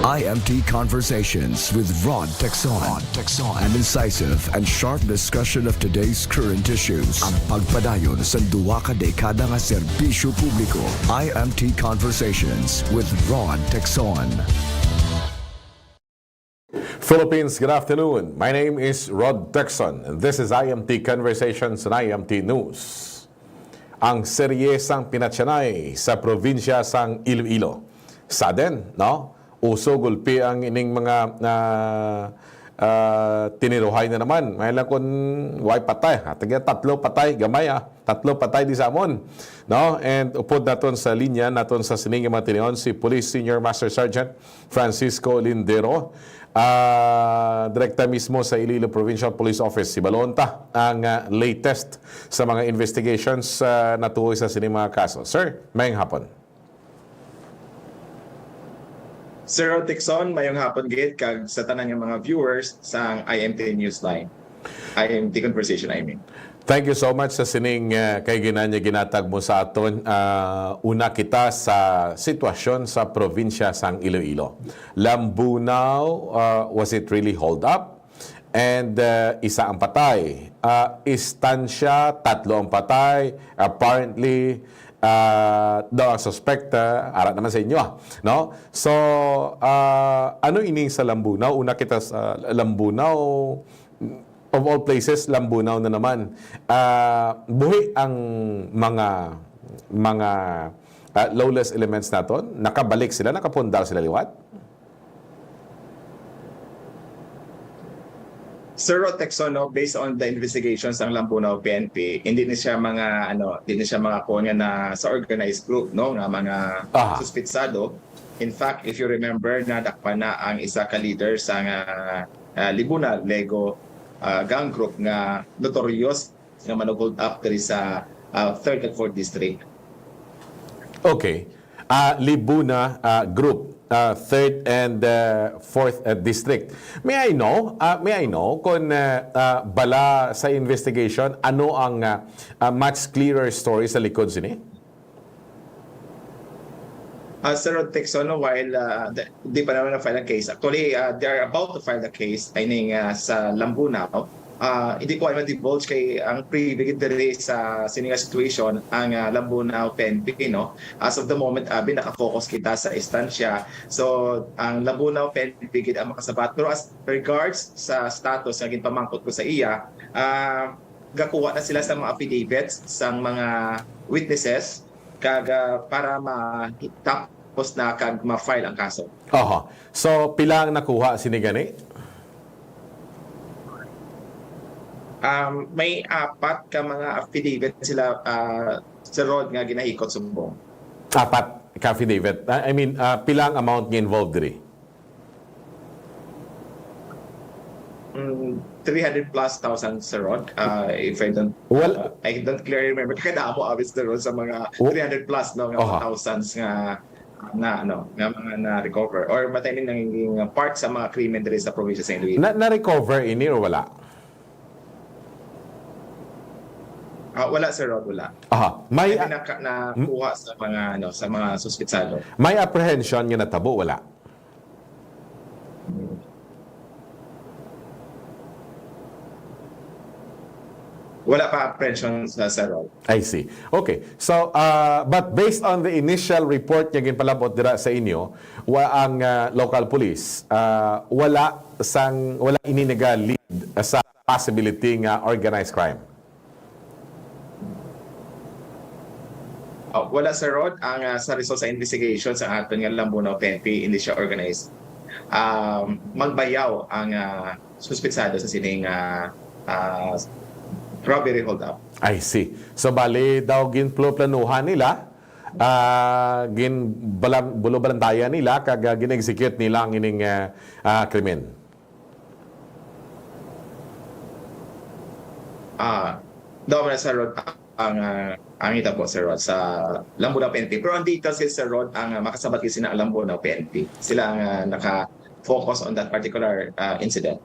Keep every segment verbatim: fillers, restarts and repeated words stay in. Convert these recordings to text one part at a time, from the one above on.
I M T Conversations with Rod Texon. Rod Texon. An incisive and sharp discussion of today's current issues. Ang pagpadayon sa duha ka dekada nga serbisyo publiko. I M T Conversations with Rod Texon. Philippines, good afternoon. My name is Rod Texon. This is I M T Conversations and I M T News. Ang serye sang pinatyanay sa probinsya sang Iloilo. Sudden, no? Uso gulpi ang ining mga, ah, ah, tiniruhay na naman. May lang kun way patay. Ha? Taga tatlo patay, gamay, ah. Tatlo patay di sa amon. No? And upod naton sa linya, naton sa sining mga tinion, si Police Senior Master Sergeant Francisco Lindero, ah, direkta mismo sa Iloilo Provincial Police Office. Hibaluon ta ang, ah, latest sa mga investigations, ah, natuhoy sa sining mga kaso. Sir, mayong hapon. Sir Rod Texon, mayong hapon gid kag sa tanan nga mga viewers sang I M T Newsline. I M T Conversation, I mean. Thank you so much sa sining, ah, kay ginanya ginatag mo sa aton. Ah, una kita sa sitwasyon sa probinsya sang Iloilo. Lambunao, ah, was it really hold up? And, ah, isa ang patay. Ah, Estancia, tatlo ang patay. Apparently, ah, daw ang suspect, ah, ara naman sa inyo, ah, no? So, ah, ano ining sa Lambunao? Una kita sa Lambunao, of all places, Lambunao na naman. Ah, buhi ang mga, mga, ah, lawless elements naton? Nakabalik sila, nakapundar sila liwat? Sir Rod Texon, no, based on the investigations ng Lambunao P N P, hindi ni siya mga, ano, hindi ni siya mga kuwan nga na sa organized group, no, nga mga Aha. suspitsado. In fact, if you remember, nadakpan na ang isa ka leader sa nga, ah, Libuna Lego, ah, gang group nga notorious nga manugold up diri sa, ah, third and fourth district. Okay. Ah, Libuna, ah, group, ah, third and, ah, fourth, ah, district. May I know, ah, may I know kung, ah, ah, bala sa investigation, ano ang, ah, ah, much clearer story sa likod sini? Ah, Sir Rod Texon, no, while, ah, the, di pa naman na-file ang case. Actually, ah, they are about to file the case, I mean, ah, sa Lambunao. Ah, hindi ko ay ma-divulge kay ang privy gid diri sa sini nga situation ang, ah, Lambunao P N P, no? As of the moment, abi, naka-focus kita sa Estancia. So, ang Lambunao P N P gid ang makasabat. Pero as regards sa status nga ginpamangkot ko sa iya, ah, gakuha na sila sa mga affidavits sang mga witnesses kag, ah, para ma-, tapos na kag ma-file ang kaso. Aha. So, pila ang nakuha sini gani? Um, may apat ka mga affidavit sila, ah, Sir Rod, nga ginahikot subong. Apat ka affidavit. I I mean, ah, pila ang amount nga involved diri? Mm, three hundred plus thousand, Sir Rod. Ah, if I don't, Well, ah, I don't clearly remember. Kaya damo, abi, Sir Rod, sa mga Wa- three hundred plus, no, nga Aha. thousands nga, nga, ano, nga mga na-recover. Or matay ni nanging part sa mga krimen diri sa probinsya sa Iloilo. Na, na-recover ini or wala? Ah, wala, Sir Rod, wala. Aha. May, Ay, ah, pinaka-, nakuha sa mga, ano, sa mga suspitsado. May apprehension nga natabo, wala? Wala pa apprehension sa, Sir Rod. I see. Okay. So, uh, but based on the initial report nga ginpalabot dira sa inyo, wa-, ang, uh, local police, uh, wala sang, wala ini naga-lead sa possibility nga organized crime? Oh, wala, Sir Rod. Ang, ah, sa result sa investigation sa aton nga Lambunao P N P, hindi siya organized. Um, magbayaw ang, ah, suspitsado sa sining, ah, ah, robbery holdup. I see. So, bali daw ginpluplanuhan nila, ah, gin-, balan-, bulubalantayan nila, kag, ah, gin-execute nila ang ining, ah, ah, krimen. Ah, daw na, Sir Rod, ang, ah, ang ita po, Sir Rod, sa Lambunao P N P. Pero ang details kay Sir Rod, ang, ah, makasabat kay sina Lambunao P N P. Sila ang, ah, naka-focus on that particular, ah, incident.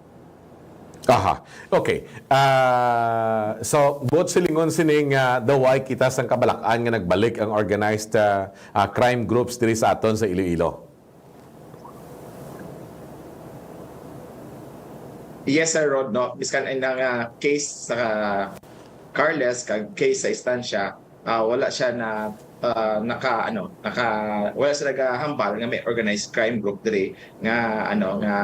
Aha. Okay. Ah, so, buot silingon sini nga daw way kita sang kabalak-an nga nagbalik ang organized, ah, ah, crime groups diri sa aton sa Iloilo? Yes, Sir Rod, no? Biskan ang, ah, case sa Carles kag case sa Estancia, ah, wala siya na, ah, naka, ano, naka, wala siya nagahambal nga may organized crime group diri nga, ano, nga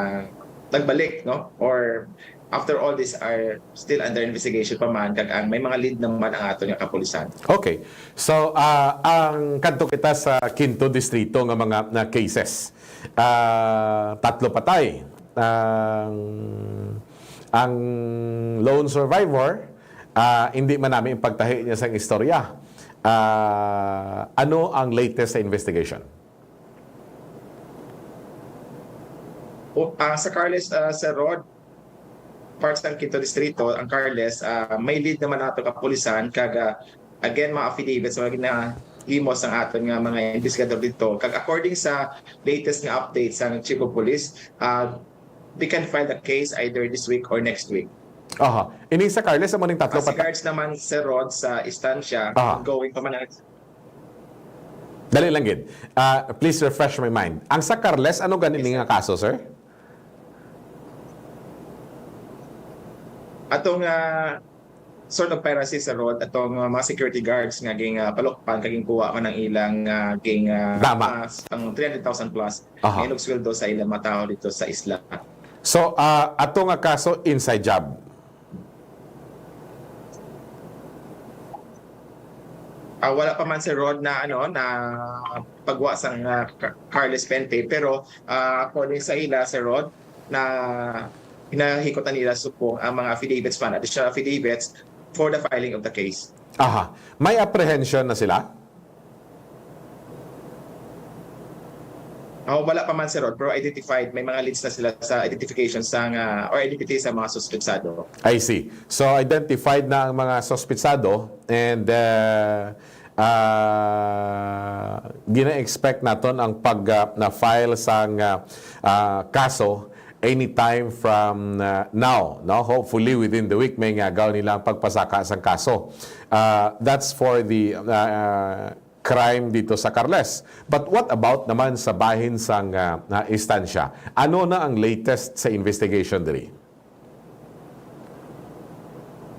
nagbalik, no? Or after all, these are still under investigation pa man, kag ang may mga lead naman ang aton nga kapulisan. Okay. So, ah, ang kadto kita sa Quinto Distrito nga mga, na cases. Ah, tatlo patay. Ang, ang lone survivor, ah, hindi man namin ipagtahi niya sang istorya. Ah, ano ang latest sa investigation? O, ah, sa Carles, ah, Sir Rod, part sa Quinto Distrito, ang Carles, ah, may lead naman ato kapulisan, kag, ah, again, mga affidavits, mga ginahimo sang aton nga mga investigador dito. Kag according sa latest nga update sa Chief of Police, ah, they can file the case either this week or next week. Aha. Ini sa Carles, amo ning tatlo As pat- regards naman, Sir Rod, sa Estancia, Aha. ongoing pa man ang Dali lang gid. Ah, please refresh my mind. Ang sa Carles, ano gani Yes, ni sir. nga kaso, sir? Atong, ah, sort of piracy, Sir Rod, atong, ah, mga security guards nga ging, ah, palukpan kag ginkuha man ang ilang, ah, ging, ah, Tama. mas, ang three hundred thousand plus Aha. nga inugsweldo sa ilang mga tawo dito sa isla. So, ah, ato nga kaso, inside job? Ah, wala pa man, Sir Rod, na, ano, na pagwa sang, ah, Ca-, Carles Pente, pero, ah, according sa ila, Sir Rod, na hinahikot na nila subong ang mga affidavits pa, additional affidavits for the filing of the case. Aha. May apprehension na sila? Oh, wala pa man, Sir Rod, pero identified, may mga leads na sila sa identification sang, ah, or identity sa mga suspetsado. I see. So, identified na ang mga suspetsado and, uh, uh, gina-expect naton ang pag, uh, na-file sang, uh, uh, kaso anytime from, uh, now, no? Hopefully, within the week, may ngagaw nila ang pagpasaka sang kaso. Uh, that's for the, uh, crime dito sa Carles. But what about naman sa bahin sang, uh, uh, Estancia? Ano na ang latest sa investigation diri?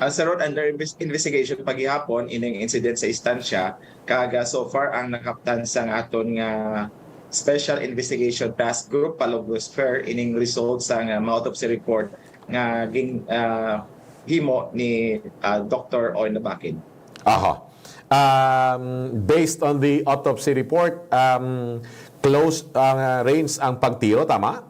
Ah, Sir Rod, under inves-, investigation pa gihapon ining incident sa Estancia, kag, ah, so far ang nakaptan sang aton nga Special Investigation Task Group, Palubos Fair, ining result sang, ah, mga autopsy report nga gin-, ah, himo ni, ah, Doktor Owen Labakin. Aha. Um, based on the autopsy report, um, close ang, ah, range ang pagtiro, tama?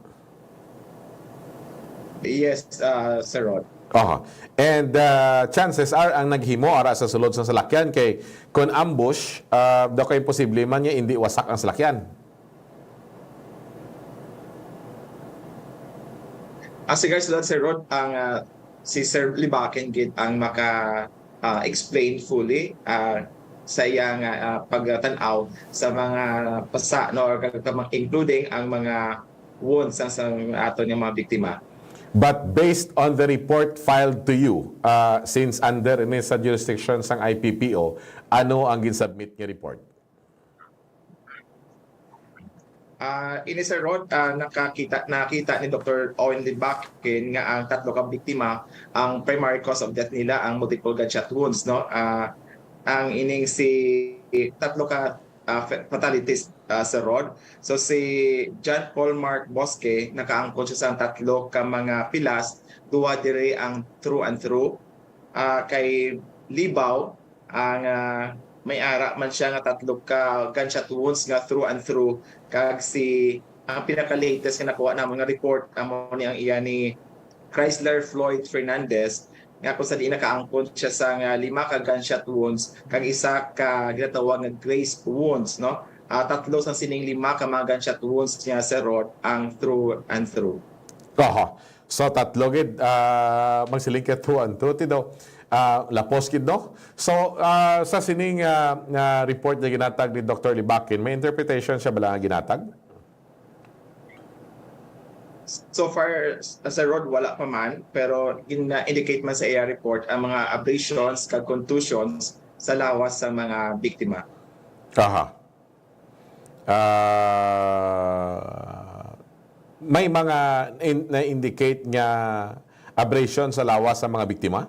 Yes, ah, Sir Rod. Aha. And, ah, chances are, ang naghimo ara sa sulod sa salakyan kay kun ambush, ah, daw kay posible man nga hindi wasak ang salakyan. Ah, sige, Sir Rod, Sir Rod, ang, ah, si Sir Libaken gid ang maka, ah, explain fully, ah, sa iya nga, ah, pagtan-aw sa mga pasa, no, or kag-, including ang mga wounds sang, sang aton nga mga biktima. But based on the report filed to you, uh, since under ini sa jurisdiction sang I P P O, ano ang ginsubmit nga report? Ah, ini, Sir Rod, ah, nakakita, nakita ni Doktor Owen Libakin nga ang tatlo ka biktima, ang primary cause of death nila ang multiple gunshot wounds, no? Ah, ang ining si tatlo ka ah, fa-, fatalities, ah, Sir Rod. So, si John Paul Mark Bosque, nakaangkon siya sa tatlo ka mga pilas, duha diri ang through and through. Ah, kay Libao, ang, ah, may ara man siya nga tatlo ka gunshot wounds nga through and through. Kag si, ang pinaka-latest nga nakuha namon nga report, amo ni ang iya ni Chrysler Floyd Fernandez, nga kung sa diin nakaangkon siya sa nga lima ka gunshot wounds kag isa ka ginatawag nga graze wounds, no? Ah, tatlo sa sining lima ka mga gunshot wounds niya, Sir Rod, ang through and through. Aha. So, tatlo gid, ah, magsiling ka through and through, ti daw, ah, lapos gid, no? So, ah, sa sining, ah, nga report nga ginatag ni Doktor Libakin, may interpretation siya bala nga ginatag? So far, Sir Rod, wala pa man, pero gina-indicate man sa iya report ang mga abrasions kag contusions sa lawas sa mga biktima. Aha. Ah, may mga in-, na-indicate nga, abrasion sa lawas sa mga biktima?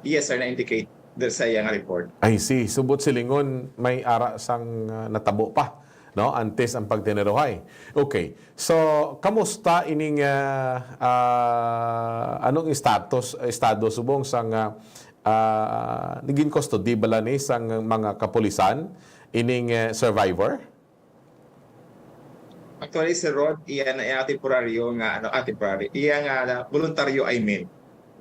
Yes, sir, na-indicate sa iyang report. I see. Subot silingon may ara sang, ah, natabo pa, no? Antes ang pagtinerohay. Okay. So, kamusta ining, ah, ah, anong status, estado subong sang, ah, ah, naging custody bala ni sang mga kapulisan ining, eh, survivor? Actually, Sir Rod, iya na iya temporaryo nga, ano, ah, temporary. Iya nga, ah, voluntaryo, I mean,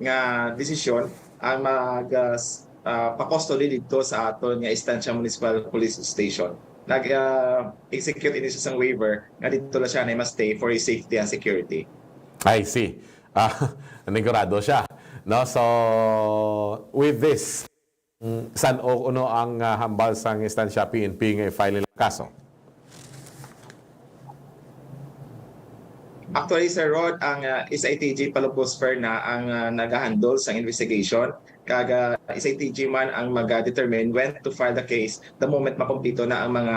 nga desisyon ang mag, ah, s-, ah, pa-custody dito sa aton nga Estancia Municipal Police Station. Nag, ah, execute ini siya sang waiver nga dito lang siya na ma-stay for his safety and security. I see. Ah, nigurado siya. No? So, with this, mm, san-o kuno ang, ah, hambal sang Estancia P N P nga i-file nila kaso? Actually, Sir Rod, ang, ah, S I T G palubos per na ang, ah, nagahandle sang investigation. Kag, ah, S I T G man ang mag-determine when to file the case the moment makumpleto na ang mga,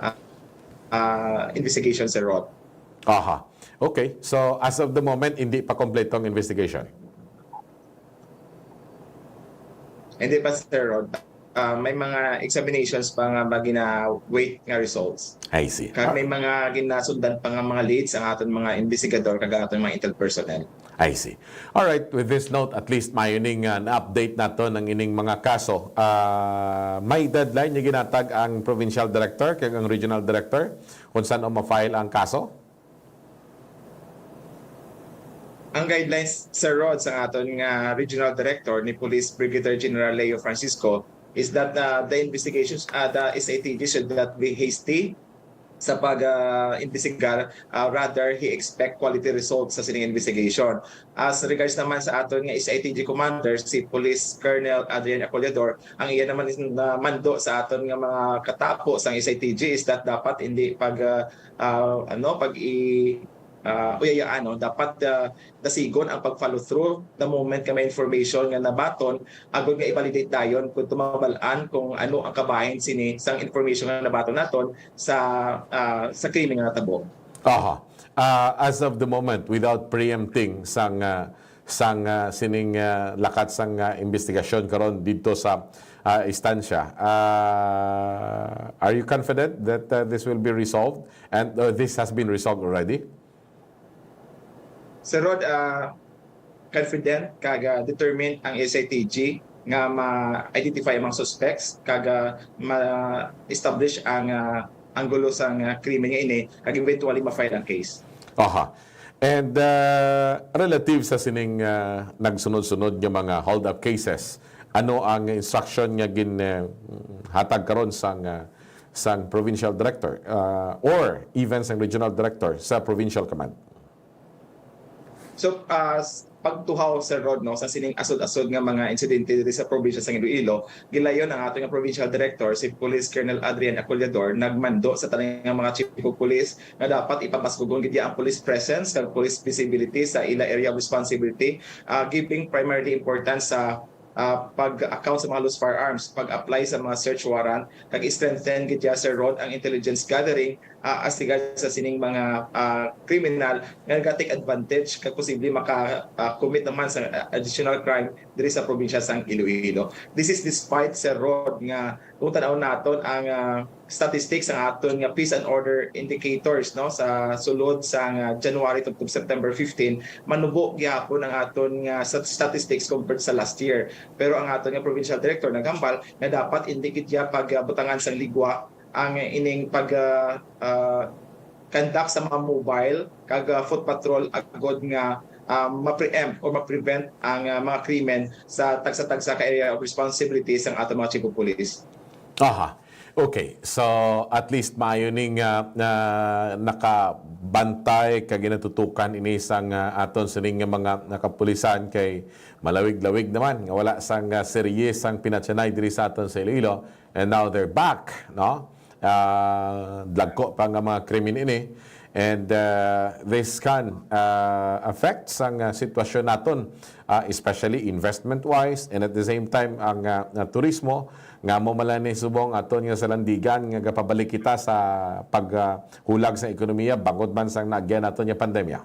ah, ah, investigation, Sir Rod. Aha. Okay. So, as of the moment, hindi pa kompleto ang investigation? Hindi pa, Sir Rod. Ah, may mga examinations pa nga magina-wait nga results. I see. Kag may mga ginasundan pa nga mga leads ang aton mga investigador kag aton mga intel personnel. I see. All right, with this note, at least mayo ning, uh, na-update naton ang ining mga kaso. Ah, may deadline nga ginatag ang provincial director kag ang regional director kung san-o ma-file ang kaso? Ang guidelines, Sir Rod, sa aton nga regional director ni Police Brigadier General Leo Francisco is that, uh, the investigations, uh, the S I T G should not be hasty sa pag, uh, imbestigar. Uh, rather, he expect quality results sa sining investigation. As regards naman sa aton nga S I T G commander, si Police Colonel Adrian Acollador, ang iya naman is na mando sa aton nga mga katapo sang S I T G is that dapat hindi pag, uh, uh, ano, pag i-, uh, uyayaan, no? Dapat, uh, dasigon ang pag-follow through the moment nga may information nga nabaton, agod nga i-validate dayon kung tumabal-an kung ano ang kabahin sini sang information nga nabaton naton sa, ah, sa krimen nga natabo. Aha. Ah, as of the moment, without preempting sang, ah, sang, ah, sining, ah, lakat sang, ah, investigasyon karon didto sa, ah, Estancia, ah, are you confident that, ah, this will be resolved and, uh, this has been resolved already? Sir Rod, ah, confident kag, ah, determined ang S I T G nga ma-identify ang mga suspects kag, ah, ma-establish ang, ah, anggulo sang, ah, krimen nga ini kag eventually ma-file ang case. Aha. And, ah, relative sa sining, ah, nagsunod-sunod nga mga hold-up cases, ano ang instruction nga gin, eh, hatag karon sang, ah, sang provincial director, ah, or even sang regional director sa provincial command? So, ah, s-, pagtuhaw, Sir Rod, no, sa sining asod-asod nga mga insidente diri sa probinsya sang Iloilo, gilayon ang ato nga provincial director, si Police Colonel Adrian Acollador, nagmando sa tanan nga mga chief of police nga dapat ipabaskugon gid ang police presence kag police visibility sa ila area of responsibility, ah, giving primarily importance sa, ah, pag-account sa mga loose firearms, pag-apply sa mga search warrant, kag i-strengthen gid ya, Sir Rod, ang intelligence gathering, ah, as regards sa sining mga, ah, kriminal nga nag-take advantage kag posible maka, ah, commit naman sa, ah, additional crime diri sa probinsya sang Iloilo. This is despite, Sir Rod, nga kung tan-aw naton ang, ah, statistics, ang aton nga peace and order indicators, no, sa sulod sang, ah, January tubtob September fifteen, manubo gihapon ang aton nga stat-, statistics compared sa last year. Pero ang aton nga provincial director naghambal nga dapat indi gid ya pagbutangan sang ligwa ang ining pag, ah, ah, conduct sa mga mobile kag, ah, foot patrol agod nga, ah, ma-preempt or ma-prevent ang, ah, mga krimen sa tagsa-tagsa ka area of responsibility sang ato mga chief of police. Aha. Okay. So, at least maayo ning, ah, na nakabantay kag ginatutukan ini sang, ah, aton sining nga mga nakapulisan kay malawig-lawig naman nga wala sang, ah, serye sang pinatyanay diri sa aton sa Iloilo. And now they're back, no? Ah, dagko pa nga mga krimen ini. And, ah, this can, ah, affect sang, ah, sitwasyon naton, ah, especially investment-wise, and at the same time ang, ah, ah, turismo nga mo malani subong aton nga salandigan nga gapabalik kita sa pag, ah, hulag sa ekonomiya bangod man sang naagyan naton nga pandemya.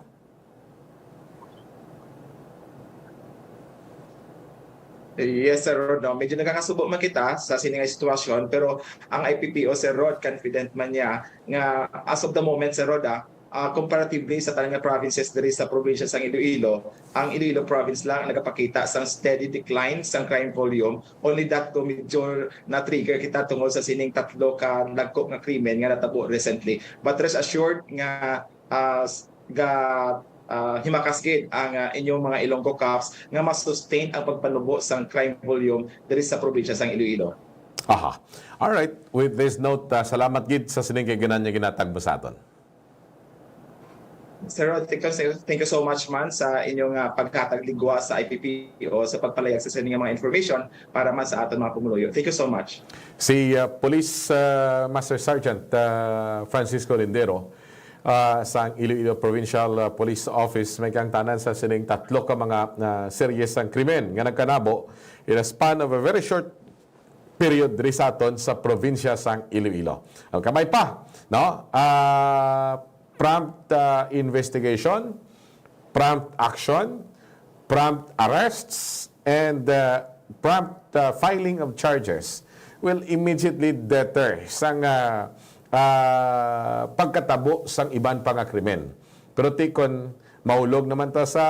Yes, Sir Rod, no? Medyo nagakasubo man kita sa sini nga sitwasyon, pero ang I P P O, Sir Rod, confident man niya nga as of the moment, Sir Rod, ah, ah, comparatively sa tanan nga provinces diri sa probinsya sang Iloilo, ang Iloilo province lang ang nagapakita sang steady decline sang crime volume. Only that to medyo na-trigger kita tungod sa sining tatlo ka dagko nga krimen nga natabo recently. But rest assured nga, ah, s-, ga, ah, himakas gid ang, ah, inyong mga Ilonggo Cops nga ma-sustain ang pagpanubo sang crime volume diri sa probinsya sang Iloilo. Aha. All right. With this note, ah, salamat gid sa sining kaganan nga ginhatag mo sa aton. Sir Rod, thank you, thank you so much man sa inyong, ah, paghatag ligwa sa I P P O sa pagpalayag sa sini nga mga information para man sa aton mga pumuluyo. Thank you so much. Si, ah, Police, ah, Master Sergeant, ah, Francisco Lindero, ah, sang Iloilo Provincial, ah, Police Office, may kaangtanan sa sining tatlo ka mga, ah, seryes sang krimen nga nagkanabo in a span of a very short period diri sa aton sa probinsya sang Iloilo. Ang kamay pa, no? Ah, prompt, ah, investigation, prompt action, prompt arrests, and, ah, prompt, ah, filing of charges will immediately deter sang, ah, ah, pagkatabo sang iban pa nga krimen. Pero ti kon mahulog naman ta sa,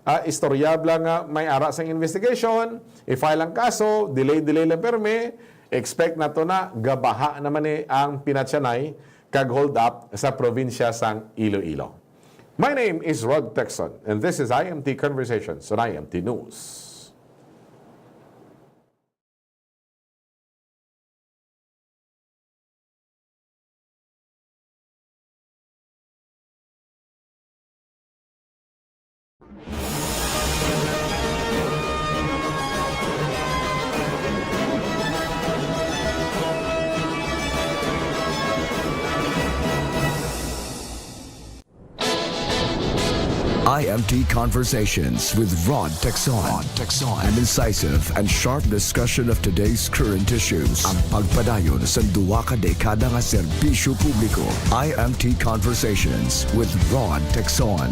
ah, istorya bala nga may ara sang investigation, i-file ang kaso, delay-delay lang permi, expect nato na gabaha naman ni ang pinatyanay kag hold up sa probinsya sang Iloilo. My name is Rod Texon, and this is I M T Conversations on I M T News. I M T Conversations with Rod Texon. Rod Texon. An incisive and sharp discussion of today's current issues. Ang pagpadayon sa duwa ka dekada nga serbisyo publiko. I M T Conversations with Rod Texon.